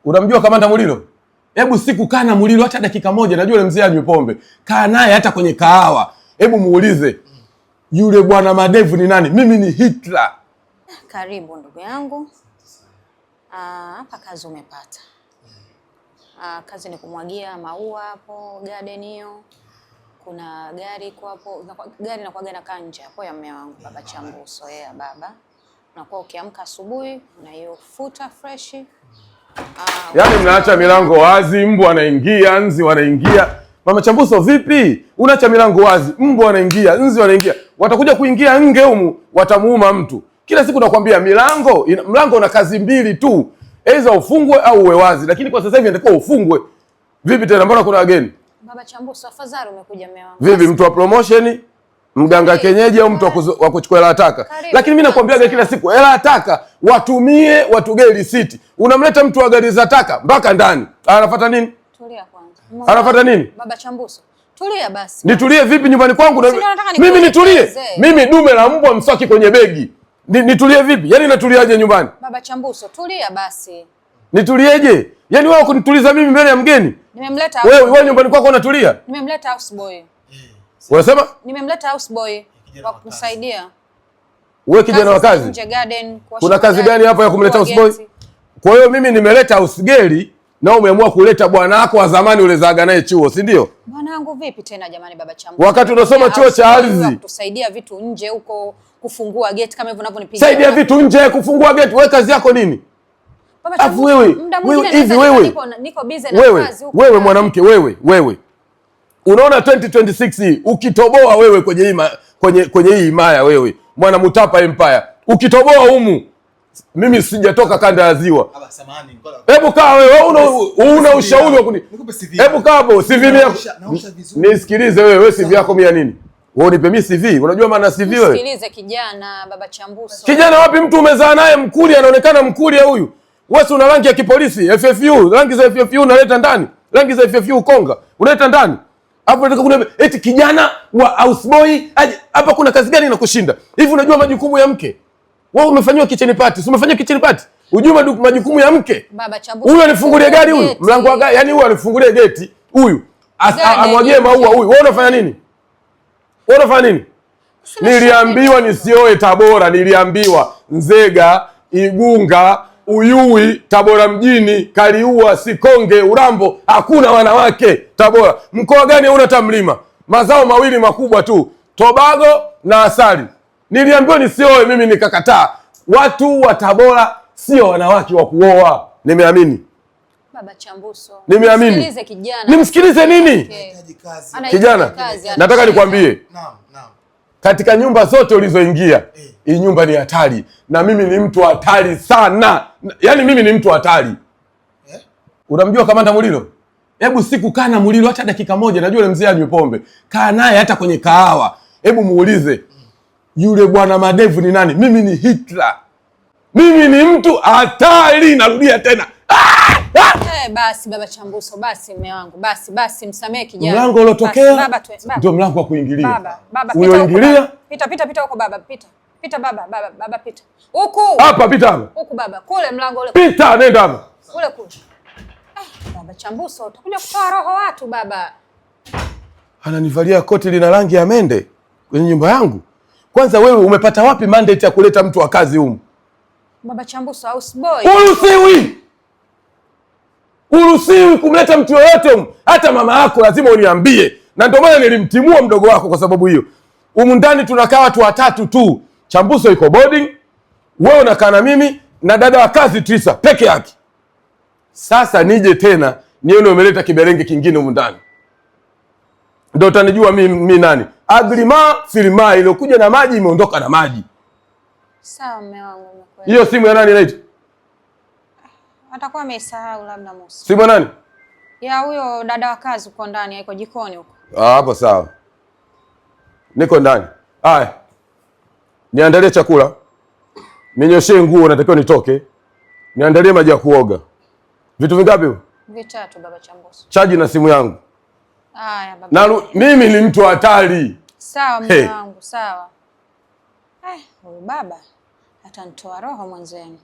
Unamjua Kamanda Mulilo? Hebu siku kaa na Mulilo hata dakika moja, najua yule mzee anywe pombe. Kaa naye hata kwenye kahawa. Hebu muulize yule bwana madevu ni nani? Mimi ni Hitler. Karibu ndugu yangu. Hapa kazi umepata. Kazi ni kumwagia maua hapo garden hiyo. Kuna gari iko hapo, gari inakuwaga inakaa nje hapo ya mume wangu baba Chambuso, yeye ya baba. Unakuwa ukiamka asubuhi unaiofuta fresh. Yaani mnaacha milango wazi, mbwa anaingia, nzi wanaingia. Mama Chambuso vipi? Unaacha milango wazi, mbwa wanaingia, nzi wanaingia. Watakuja kuingia nge humu, watamuuma mtu. Kila siku nakwambia milango, mlango una kazi mbili tu. Aidha ufungwe au uwe wazi, lakini kwa sasa hivi inatakiwa ufungwe. Vipi tena, mbona kuna wageni? Baba Chambuso, afadhali umekuja mume wangu. Vipi, mtu wa promotion, mganga kienyeji au mtu wa kuchukua hela taka? Karibu. Lakini mimi nakwambiaga kila siku hela taka watumie, watugee risiti. Unamleta mtu wa gari za taka mpaka ndani. Anafuata nini? Tulia kwanza. Anafuata nini? Baba Chambuso, tulia basi. Nitulie vipi nyumbani kwangu? Si ndio nataka Mimi nitulie? nikuelekeze. Mimi dume la mbwa mswaki kwenye begi. Nitulie vipi? Yaani natuliaje nyumbani? Baba Chambuso, tulia basi. Nitulieje? Yaani wewe kunituliza mimi mbele ya mgeni? Nimemleta Wewe wewe nyumbani kwako unatulia? Nimemleta house boy. Unasema? Nimemleta house boy wa kumsaidia. Wewe kijana wa kazi? Nje garden, kuosha Kuna kazi magari, gani hapa ya kumleta kufua house boy? geti. Kwa hiyo mimi nimeleta house girl na umeamua kuleta bwana wako wa zamani ulezaaga naye chuo, si ndio? Bwanangu vipi tena jamani, baba Chambuso? Wakati unasoma chuo cha House boy ardhi. wa kutusaidia vitu nje huko, kufungua geti kama hivyo unavyonipigia. Saidia vitu nje, kufungua geti, wewe kazi yako nini? Baba Alafu Chambuso, wewe, muda wewe mwingine hivi naweza wewe. niko busy na Wewe, kazi huko. wewe mwanamke wewe, wewe. Unaona 2026 hii ukitoboa wewe kwenye hii kwenye hii himaya wewe, mwana Mutapa Empire. Ukitoboa humu mimi sijatoka kanda ya ziwa. Baba, samahani, ngoja. Hebu kaa wewe, una ushauri wa kuni. Nikupe CV. Hebu kaa hapo, CV mia. Naosha vizuri. Nisikilize wewe, wewe CV yako mia nini? Wewe unipe mimi CV, unajua maana CV wewe? Nisikilize kijana, baba Chambuso. Kijana wapi mtu umezaa naye mkuli anaonekana mkuli huyu. Wewe si una rangi ya kipolisi, FFU, rangi za FFU unaleta ndani. Rangi za FFU Konga, unaleta ndani. Hapo unataka kuna eti kijana wa houseboy aje hapa, kuna kazi gani inakushinda? Hivi unajua majukumu ya mke? Wewe umefanywa kitchen party, si umefanywa kitchen party? Unajua majukumu ya mke? Baba Chambuso. Huyu anifungulie gari huyu, Geti. mlango wa gari, yani huyu anifungulie geti huyu. Gari Amwagie nje. maua huyu. Wewe unafanya nini? Wewe unafanya nini? Sina Niliambiwa nisioe Tabora, niliambiwa Nzega, Igunga, Uyui, Tabora mjini, Kaliua, Sikonge, Urambo, hakuna wanawake Tabora. Mkoa gani hauna hata mlima? Mazao mawili makubwa tu, Tobago na asali. Niliambiwa nisioe mimi nikakataa. Watu wa Tabora sio wanawake wa kuoa. Nimeamini. Baba Chambuso. Nimeamini. Nisikilize kijana. Nimsikilize nini? Okay. Anahitaji kazi. Anahitaji Kijana, kazi, nataka nikwambie Naam, naam. katika nyumba zote ulizoingia hii nyumba ni hatari, na mimi ni mtu hatari sana. Yaani mimi ni mtu hatari. Eh? Unamjua Kamanda Mulilo? Hebu siku kaa na Mulilo hata dakika moja, najua yule mzee anywe pombe. Kaa naye hata kwenye kahawa. Hebu muulize yule bwana madevu ni nani? Mimi ni Hitler. Mimi ni mtu hatari, narudia tena. Ah! Ah! Basi baba Chambuso, basi mume wangu, basi basi msamehe kijana. Mlango uliotokea Basi, baba, baba. ndio mlango wa kuingilia. Baba, baba, pita huko Ulioingilia baba. Pita pita pita huko baba, pita. Pita baba, baba, baba pita. Huku. hapa, pita hapa. Huku baba, kule mlango ule. Pita, nenda hapa. Kule kule. Baba Chambuso, utakuja kutoa roho watu baba. Ananivalia koti lina rangi ya mende kwenye nyumba yangu. Kwanza wewe umepata wapi mandate ya kuleta mtu wa kazi humu? Baba Chambuso, house boy. Uruhusiwi, uruhusiwi kumleta mtu yoyote humu. Hata mama yako lazima uniambie, na ndio maana nilimtimua mdogo wako kwa sababu hiyo. Humu ndani tunakaa watu watatu tu, Chambuso iko boarding, wewe unakaa na mimi na dada wa kazi Trisa peke yake. Sasa nije tena nione umeleta kiberenge kingine humu ndani, ndio utanijua mi nani. Agrima filima iliyokuja na maji imeondoka na maji. Sawa mume wangu, nimekuelewa. Hiyo simu ya nani inaitwa? Atakuwa ameisahau labda Musa. Simu ya nani? Ya huyo dada wa kazi uko ndani, yuko jikoni huko. Ah, hapo sawa, niko ndani. Haya, niandalie chakula, ninyoshee nguo, natakiwa nitoke, niandalie maji ya kuoga. Vitu vingapi hivyo? Vitatu baba Chambuso. Chaji na simu yangu. Haya baba. Na mimi ni mtu hatari. Sawa mume Hey. wangu, sawa. Huyu baba atanitoa roho mwenzenu.